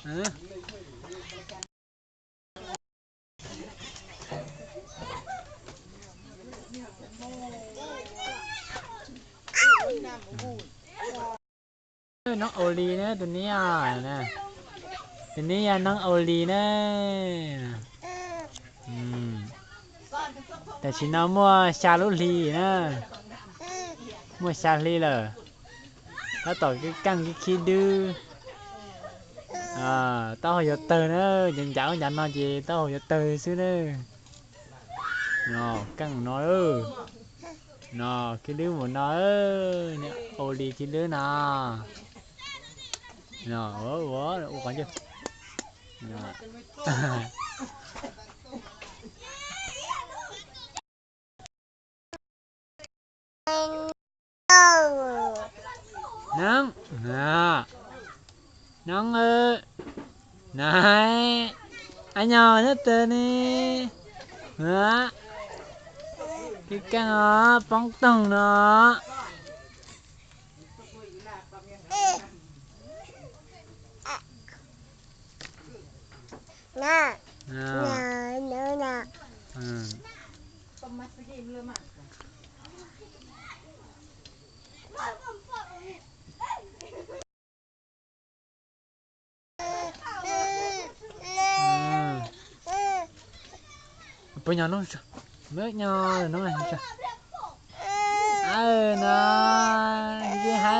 Noob Au Lis na, tus neb, tus neb yog noob Au Lis na. Tam sim no muaj xya lub hli na, muaj xya hli lawm. Tab tom keej keej khib dwb. Taub hau yuav tawg na, ncav ncav ub ncav no ces taub hau yuav tawg xwb na. No, keej no, no, khib dwb mus no, Au Lis khib dwb no. No, ua, ua, ua qhov ncauj. Noob, noob, noob, ab nyog nyob tw ne. Keej keej os, poob toog no. Puas nyo noob, muab nyo noob, no, hais